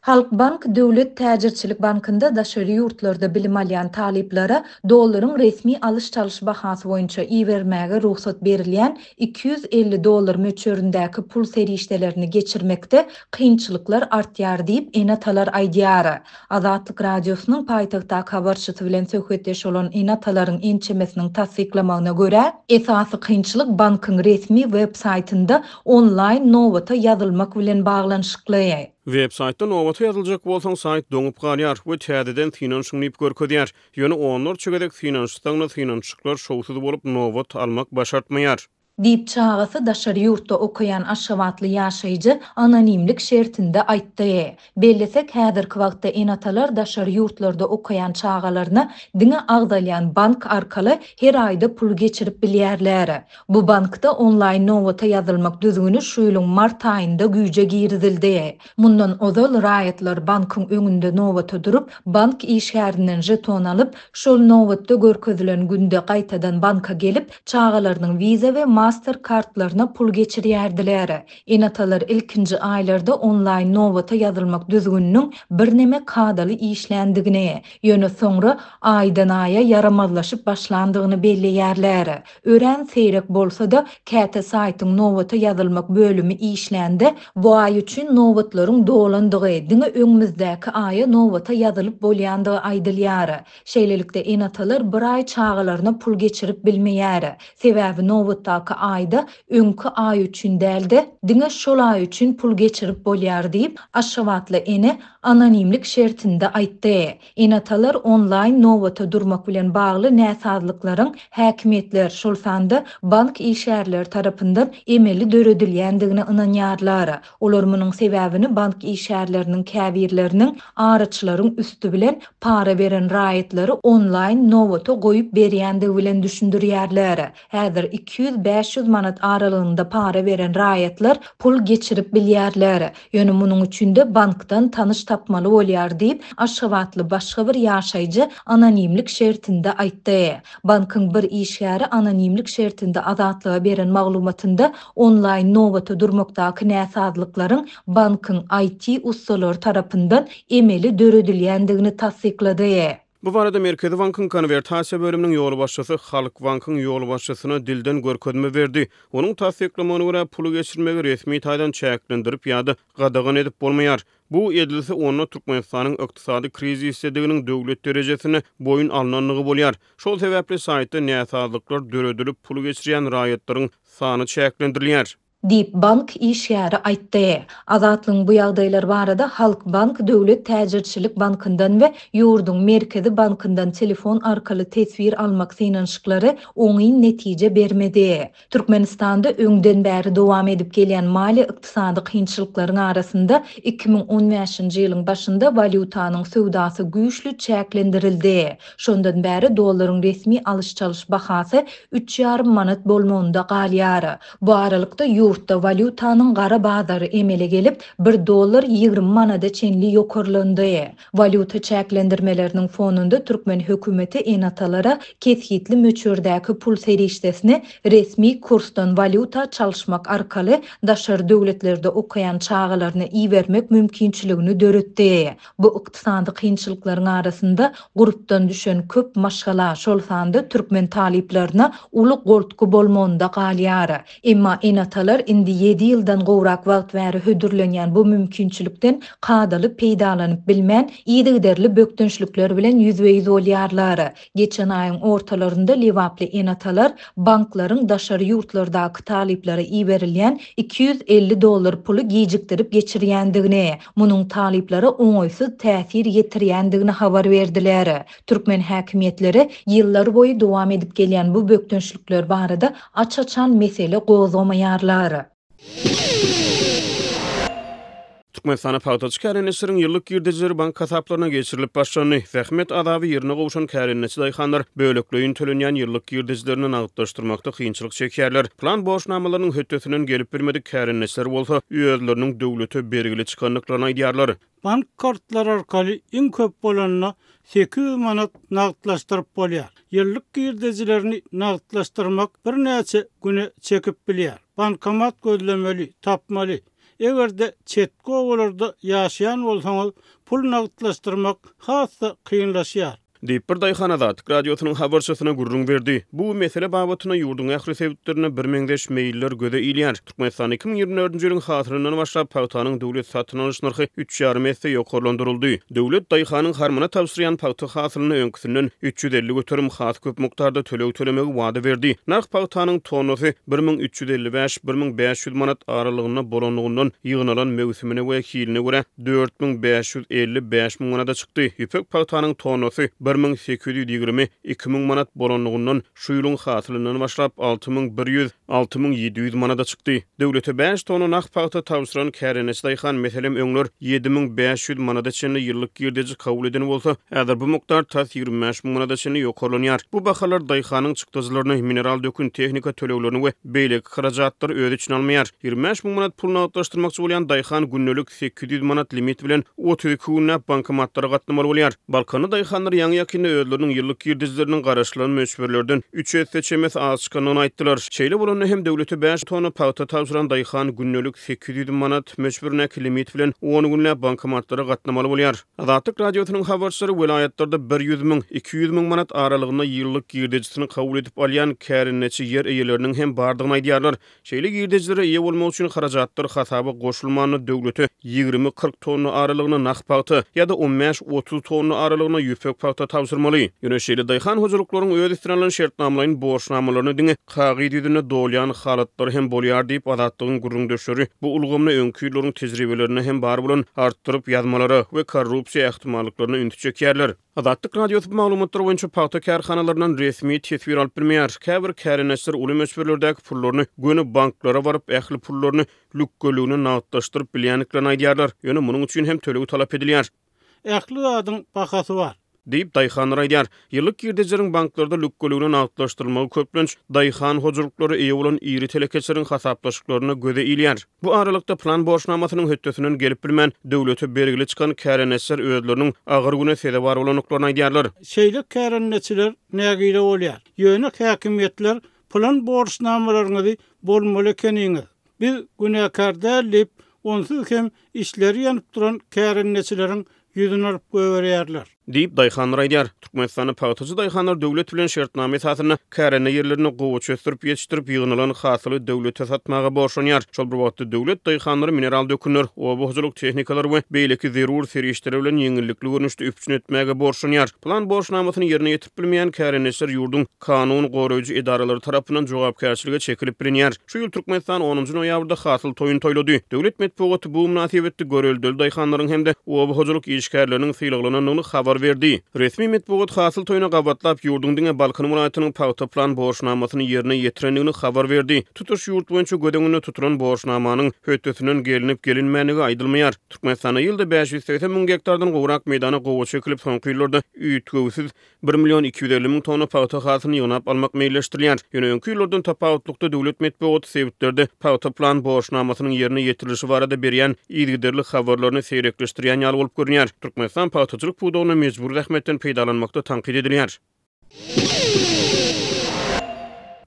Halkbank döwlet täjirçilik bankynda daşary ýurtlarda bilim alýan talyplara dollaryň resmi alyş-çalyş bahasy boýunça ibermäge rugsat berilýän 250 dollar möçberindäki pul serişdelerini geçirmekde kynçylyklar artýar diýip, ene-atalar aýdýar. Azatlyk Radiosynyň paýtagtdaky habarçysy bilen söhbetdeş bolan ene-atalaryň ençemesiniň tassyklamagyna görä, esasy kynçylyk bankyň resmi web saýtynda onlaýn nobata ýazylmak bilen baglanyşykly. Web saýtda nobata ýazyljak bolsaň saýt doňup galýar we täzeden synanyşyň diýip görkezýär. Ýöne onlarça gezek synanyşsaňda synanyşyklar şowsuz bolup nobat almak başartmaýar. Diýip, çagasy daşary ýurtda okaýan aşgabatly ýaşaýjy anonimlik şertinde aýtdy. Bellesek, häzirki wagtda ene-atalar daşary ýurtlarda okaýan çagalaryna diňe agzalýan bank arkaly her aýda pul geçirip bilýärler. Bu bankda onlaýn nobata ýazylmak düzgüni şu ýylyň mart aýynda güýje girizildi. Mundan ozal raýatlar bankyň öňünde nobata durup, bank işgärinden žeton alyp, şol nobatda görkezilen günde gaýtadan banka gelip, çagalarynyň Visa we Master kartlaryna pul geçirýärdiler. Ene-atalar ilkinji aýlarda onlaýn nobata ýazylmak düzgüniniň birneme kadaly işländigini, ýöne soňra aýdan-aýa ýaramazlaşyp başlandygyny belleýärler. Örän seýrek bolsa-da, käte saýtyň nobata ýazylmak bölümi işlände, bu aý üçin nobatlaryň dolandygy, diňe öňümizdäki aýa nobata ýazylyp bolýandygy aýdylýar. Şeýlelikde, ene-atalar bir aý çagalaryna pul geçirip bilmeýär. Sebäbi nobatdaky aýda öňki aý üçin däl-de, diňe şol aý üçin pul geçirip bolýar diýip, aşgabatly ene anonimlik şertinde aýtdy. Ene-atalar onlaýn nobata durmak bilen bagly näsazlyklaryň häkimiýetler, şol sanda bank işgärleri tarapyndan emeli döredilýändigine ynanýarlar. Olar munuň sebäbini bank işgärleriniň käbirleriniň araçylaryň üsti bilen para beren raýatlary onlaýn nobata goýup berýändigi bilen düşündirýärler. Häzir 200-500 manat aralygynda para beren raýatlar pul geçirip bilýärler. Ýöne munuň üçin-de bankdan tanyş tapmaly bolýar diýip, aşgabatly başga bir ýaşaýjy anonimlik şertinde aýtdy. Bankyň bir işgäri anonimlik şertinde Azatlyga beren maglumatynda onlaýn nobata durmakdaky näsazlyklaryň bankyň IT ussalary tarapyndan emeli döredilýändigini tassyklady. Bu barada Merkezi bankyň konwertasiýa bölüminiň ýolbaşçysy Halkbankyň ýolbaşçysyna dilden görkezme berdi. Onuň tassyklamagyna görä, puly geçirmegi resmi taýdan çäklendirip ýa-da gadagan edip bolmaýar. Bu edilse, onda Türkmenistanyň ykdysady krizisdediginiň döwlet derejesinde boýun alnandygy bolýar. Şol sebäpli saýtda näsazlyklar döredilip, pul geçirýän raýatlaryň sany çäklendirilýär. Diýip, bank işgäri aýtdy. Azatlygyň bu ýagdaýlar barada Halkbank döwlet täjirçilik bankyndan we ýurduň Merkezi bankyndan telefon arkaly teswir almak synanyşyklary oňyn netije bermedi. Türkmenistanda öňden bäri dowam edip gelýän maliýe-ykdysady kynçylyklaryň arasynda 2015-nji ýylyň başynda walýutanyň söwdasy güýçli çäklendirildi. Şondan bäri dollaryň resmi alyş-çalyş bahasy üç ýarym manat bolmagynda galýar. Bu aralykda, ýurtda walýutanyň gara bazary emele gelip, bir dollar 20 manada çenli ýokarlandy. Walýuta çäklendirmeleriniň fonunda türkmen hökümeti ene-atalara kesgitli möçberdäki pul serişdesini resmi kursdan walýuta çalyşmak arkaly daşary döwletlerde okaýan çagalaryna ibermek mümkinçiligini döretdi. Bu ykdysady kynçylyklaryň arasynda gurpdan düşen köp maşgala, şol sanda türkmen talyplaryna uly goltgy bolmagynda galýar. Emma ene-atalar indi ýedi ýyldan gowrak wagt bäri hödürlenýän bu mümkinçilikden kadaly peýdalanyp bilmän, yzygiderli bökdençlikler bilen ýüzbe-ýüz bolýarlar. Geçen aýyň ortalarynda lebaply ene-atalar banklaryň daşary ýurtlardaky talyplara iberilýän 250 dollar puly gijikdirip geçirýändigini, munuň talyplara oňaýsyz täsir ýetirýändigini habar berdiler. Türkmen häkimiýetleri ýyllarboýy dowam edip gelýän bu bökdençlikler barada aç-açan mesele gozgamaýarlar. Türkmenistanda pagtaçy kärendeçileriň ýyllyk girdejileri bank hasaplaryna geçirilip başlandy. Zähmet azaby ýerine gowşan kärendeçi daýhanlar bölekleýin tölenýän ýyllyk girdejilerini nagtlaşdyrmakda kynçylyk çekýärler. Plan borçnamalarynyň hötdesinden gelip bilmedik kärendeçiler bolsa özleriniň döwlete bergili çykandyklaryny aýdýarlar. Bank kartlary arkaly iň köp bolanda 800 manat nagtlaşdyryp bolýar. Ýyllyk girdejilerini nagtlaşdyrmak birnäçe güne çekip bilýär. Bankomat gözlemeli, tapmaly. Eger-de çetki obalarda ýaşaýan bolsaňyz, pul nagtlaşdyrmak has-da kynlaşýar. Diýip, bir daýhan Azatlyk Radiosynyň habarçysyna gürrüň berdi. Bu mesele babatynda ýurduň ähli sebitlerinde birmeňzeş meýiller göze ilýär. Türkmenistanda 2024-nji ýylyň hasylyndan başlap pagtanyň döwlet satyn alyş nyrhy üç ýarym esse ýokarlandyryldy. Döwlet daýhanyň harmana tabşyrýan pagta hasylyna öňküsinden 350% has köp mukdarda töleg tölemegi wada berdi. Nyrh pagtanyň tonnasy 1355, 1500 manat aralygynda bolanlygyndan ýygnalan möwsümine we hiline görä 4555 manada çykdy. Ýüpek pagtanyň tonnasy 1820, 2000 manat bolanlygyndan şu ýylyň hasylyndan başlap 6100, 6700 manada çykdy. Döwlete bäş tonna nah pagta tabşyran kärendeçi daýhan, meselem, öňler 7500 manada çenli ýyllyk girdeji kabul eden bolsa, häzir bu mukdar tas 25 000 manada çenli ýokarlanýar. Bu bahalar daýhanyň çykdajylaryny, mineral dökün, tehnika töleglerini we beýleki harajatlary öz içine almaýar. 25 000 manat pul nagtlaşdyrmakçy bolýan daýhan gündelik 800 manat limit bilen 32 günläp bankomatlara gatnamaly bolýar. Balkanly daýhanlar ýaňy-ýakynda özleriniň ýyllyk girdejileriniň garaşylan möçberlerden üç esse çemesi az çykandygyny aýtdylar. Şeýle bolanda hem döwlete bäş tonna pagta tabşyran daýhan gündelik 800 manat möçberindäki limit bilen on günläp bankomatlara gatnamaly bolýar. Azatlyk Radiosynyň habarçylary welaýatlarda 100 müň, 200 müň manat aralygynda ýyllyk girdejisini kabul edip alýan kärendeçi ýer eýeleriniň hem bardygyny aýdýarlar. Şeýle girdejilere eýe bolmak üçin harajatlar hasaba goşulmanda döwlete 20-40 tonna aralygyna nah pagta ýa-da on bäş-otuz tonna aralygyna ýüpek pagta tabşyrmaly. Ýöne şeýle daýhan hojalyklaryň öz üstüne alan şertnamalaýyn borçnamalaryny diňe kagyz ýüzünde dolýan halatlary hem bolýar diýip, Azatlygyň gürrüňdeşleri bu ulgamda öňki ýyllaryň tejribelerinde hem bar bolan artdyryp ýazmalara we korrupsiýa ähtimallyklaryna ünsi çekýärler. Azatlyk Radiosy bu maglumatlar boýunça pagta kärhanalaryndan resmi teswir alyp bilmeýär. Käbir kärendeçiler uly möçberlerdäki pullaryny göni banklara baryp, ähli pullaryny lükgeligine nagtlaşdyryp bilýändiklerini aýdýarlar. Ýöne munuň üçin hem töleg talap edilýär. Ähli zadyň bahasy bar. Diýip, daýhanlar aýdýar. Ýyllyk girdejileriň banklarda lükgeligine nagtlaşdyrylmagy köplenç daýhan hojalyklara eýe bolan iri telekeçileriň hasaplaşyklarynda göze ilýär. Bu aralykda plan borçnamasynyň hötdesinden gelip bilmän, döwlete bergili çykan kärendeçiler özleriniň agyr güne sezewar bolandyklaryny aýdýarlar. Şeýle kärendeçiler nägile bolýar. Ýöne häkimiýetler plan borçnamalaryňyzy bolmaly ekeniňiz, biz günäkär däl diýip, onsuz hem içleri ýanyp duran kärendeçileriň ýüzüni alyp goýberýärler. Diýip, daýhanlar aýdýar. Türkmenistanda pagtaçy daýhanlar döwlet bilen şertnama esasynda kärende ýerlerinde gowaça ösdürip ýetişdirip, ýygnalan hasyly döwlete satmaga borçlanýar. Şol bir wagtda, döwlet daýhanlary mineral dökünler, oba hojalyk tehnikalary we beýleki zerur serişdeler bilen ýeňillikli görnüşde üpjün etmäge borçlanýar. Plan borçnamasyny ýerine ýetirip bilmeýän kärendeçiler ýurduň kanun goraýjy edaralary tarapyndan jogapkärçilige çekilip bilinýär. Şu ýyl Türkmenistan onunjy noýabrda Hasyl toýuny toýlady. Döwlet metbugaty bu mynasybetli göreldeli daýhanlaryň hem-de oba hojalyk işgärleriniň sylaglanandygyny habar berdi. Resmi metbugat Hasyl toýuna gabatlap, ýurduň diňe Balkan welaýatynyň pagta plan borçnamasyny ýerine ýetirendigini habar berdi. Tutuş ýurt boýunça göz öňünde tutulan borçnamanyň hötdesinden gelnip-gelinmändigi aýdylmaýar. Türkmenistanda ýylda 580 müň gektardan gowrak meýdana gowaça ekilip, soňky ýyllarda üýtgewsiz Bir million 250 müň tonna pagta hasylyny ýygnap almak meýilleşdirilýär. Ýöne öňki ýyllardan tapawutlykda döwlet metbugaty sebitlerde pagta plan borçnamasynyň ýerine ýetirilişi barada berýän yzygiderli habarlaryny seýrekleşdirýän ýaly bolup görünýär. Türkmenistan pagtaçylyk pudagynda mejbury zähmetden peýdalanmakda tankyt edilýär.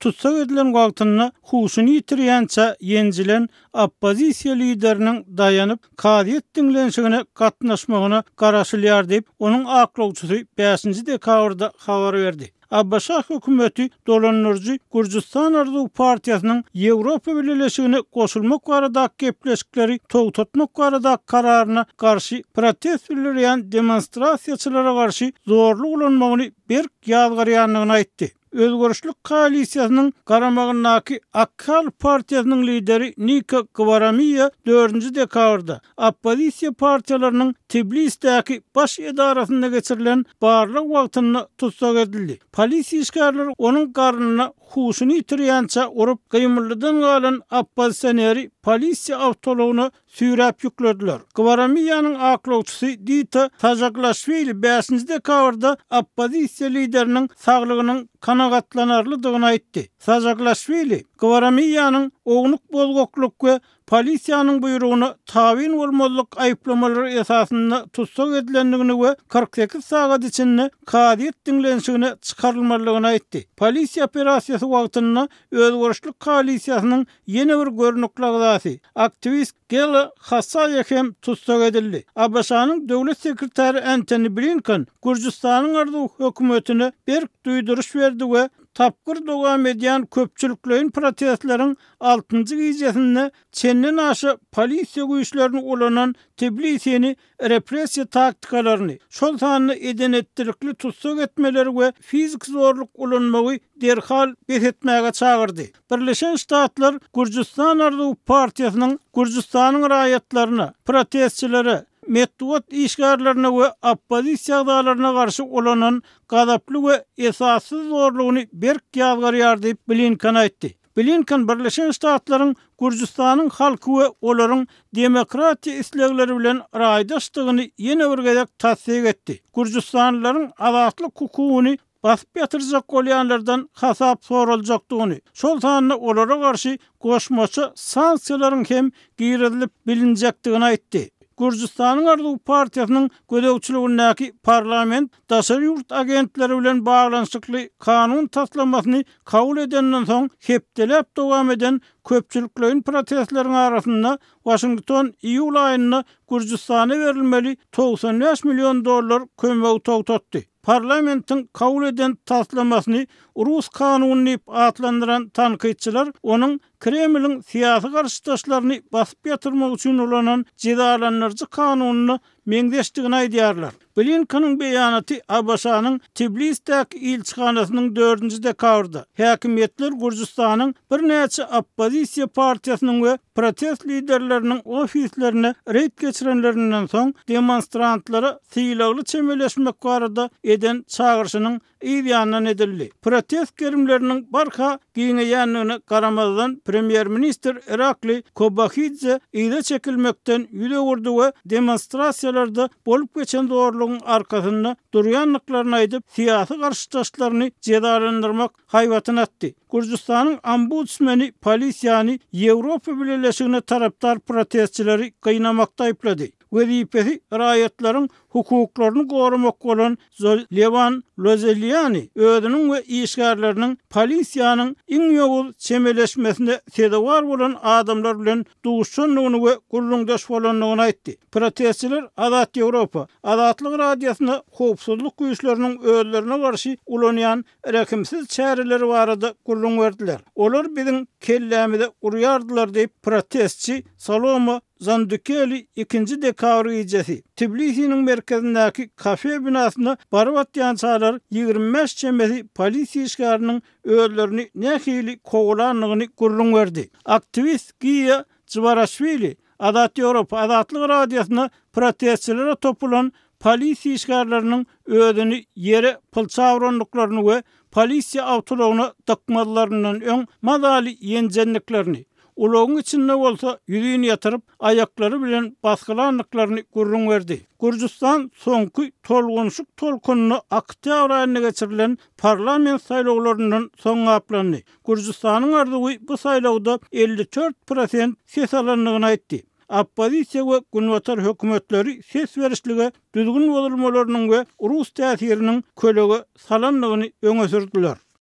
Tussag edilen wagtynda huşuny ýitirýänçä ýenjilen oppozisiýa lideriniň daýanyp, kazyýet diňlenişigine gatnaşmagyna garaşylýar diýip, onuň aklawçysy bäşinji dekabrda habar berdi. ABŞ hökümeti dolandyryjy Gürjüstan Arzuw partiýasynyň Ýewropa Bileleşigine goşulmak baradaky gepleşikleri togtatmak baradaky kararyna garşy protest bildirýän demonstrasiýaçylara garşy zorluk ulanmagyny berk ýazgarýandygyny aýtdy. Özgerişlik koalisiýasynyň garamagyndaky Ak Halk partiýasynyň lideri Nika Gwaramiýa dördünji dekabrda oppozisiýa partiýalarynyň Tiblisdäki baş edarasynda geçirilen barlag wagtynda tussag edildi. Polisiýa işgärleri onuň garnyna huşuny ýitirýänçä urup, gymyldydan galan oppozisioneri polisiýa awtoulagyna süýräp ýüklediler. Gwaramiýanyň aklawçysy Dita Sajaglaşwili bäşinji dekabrda oppozisiýa lideriniň saglygynyň kanagatlanarlydygyny aýtdy. Sajaglaşwili. Gwaramiýanyň ownuk bozgaklyk we polisiýanyň buýrugyna tabyn bolmazlyk aýyplamalary esasynda tussag edilendigini we 48 sagat içinde kazyýet diňlenişigine çykarylmalydygyny aýtdy. Polisiýa operasiýasy wagtynda Özgerişlik koalisiýasynyň ýene bir görnükli agzasy, aktiwist Gela Hasaýa hem tussag edildi. ABŞ-nyň Döwlet sekretary Entoni Blinken Gürjüstanyň arzuw hökümetine berk duýduryş berdi we tapgyr dowam edýän köpçülikleýin protestleriň altynjy gijesinde çendenaşa polisiýa güýçlerini ulanan Tbilisini repressiýa taktikalaryny, şol sanda eden-etdilikli tussag etmeleri we fiziki zorluk ulanmagy derhal bes etmäge çagyrdy. Birleşen Ştatlar Gürjüstan arzuwy partiýasynyň Gürjüstanyň raýatlaryna, protestçilere, metbugat işgärlerine we oppozisiýa agzalaryna garşy ulanan gazaply we esassyz zorlugyny berk ýazgarýar diýip, Blinken aýtdy. Blinken Birleşen Ştatlaryň Gürjüstanyň halky we olaryň demokratiýa islegleri bilen raýdaşdygyny ýene bir gezek tassyk etdi. Gürjüstanlylaryň azatlyk hukugyny basyp ýatyrjak bolýanlardan hasap soraljakdygyny, şol sanda olara garşy goşmaça sanksiýalaryň hem girizilip bilinjekdigini aýtdy. Gürjüstanyň Arzuw partiýasynyň gözegçiligindäki parlament daşary ýurt agentleri bilen baglanyşykly kanun taslamasyny kabul edenden soň hepdeläp dowam eden köpçülikleýin protestleriň arasynda Waşington iýul aýynda Gürjüstana berilmeli 95 million dollar kömegi togtatdy. Parlamentiň kabul eden taslamasyny rus kanuny diýip atlandyran tankytçylar onuň Kremliň syýasy garşydaşlaryny basyp ýatyrmak üçin ulanan jezalandyryjy kanunyna meňzeşdigini aýdýarlar. Blinkeniň beýanaty ABŞ-nyň Tblisdäki ilçihanasynyň dördünji dekabrda, häkimiýetler Gürjüstanyň birnäçe oppozisiýa partiýasynyň we protest liderleriniň ofislerine reýd geçirenlerinden soň demonstrantlara sylagly çemeleşmek barada eden çagyryşynyň yz ýanyndan edildi. Protest gerimleriniň barha giňeýändigine garamazdan, premýer-ministr Irakli Kobahidze yza çekilmekden ýüz öwürdi we demonstrasiýalarda bolup geçen zorlugyň arkasynda durýandyklaryny aýdyp, syýasy garşydaşlaryny jezalandyrmak haýbatyny atdy. Gürjüstanyň ombudsmeni polisiýany Ýewropa Bileleşigine tarapdar protestçileri gynamakda aýyplady. Wezipesi raýatlaryň hukuklaryny goramak bolan Lewan Lozeliani özüniň we işgärleriniň polisiýanyň iň ýowuz çemeleşmesine sezewar bolan adamlar bilen duşandygyny we gürrüňdeş bolandygyny aýtdy. Protestçiler Azat Ýewropa, Azatlyk Radiosyna howpsuzlyk güýçleriniň özlerine garşy ulanýan rehimsiz çäreleri barada gürrüň berdiler. Olar biziň kellämize urýardylar diýip, protestçi Saloma Zandukeli ikinji dekabr gijesi, Tbilisiniň merkezindäki kafe binasyna baryp atýançalar 25 çemesi polisiýa işgäriniň özlerini nähili kowalandygyny gürrüň berdi. Aktiwist Giýa Jwaraşwili Azat Ýewropa Azatlyk Radiosyna protestçilere topulan polisiýa işgärleriniň özüni ýere pylça urandyklaryny we polisiýa awtoulagyna dykmazlaryndan öň mazaly ýenjendiklerini, ulagyň içinde bolsa ýüzin ýatyryp, aýaklary bilen basgylandyklaryny gürrüň berdi. Gürjüstan soňky tolgunyşyk tolkunyna oktýabr aýynda geçirilen parlament saýlawlaryndan soň gaplandy. Gürjüstanyň arzuwy bu saýlawda 54 prosent ses alandygyny aýtdy. Oppozisiýa we Günbatar hökümetleri ses berişlige düzgün bozulmalarynyň we rus täsiriniň kölege salandygyny öňe sürdüler.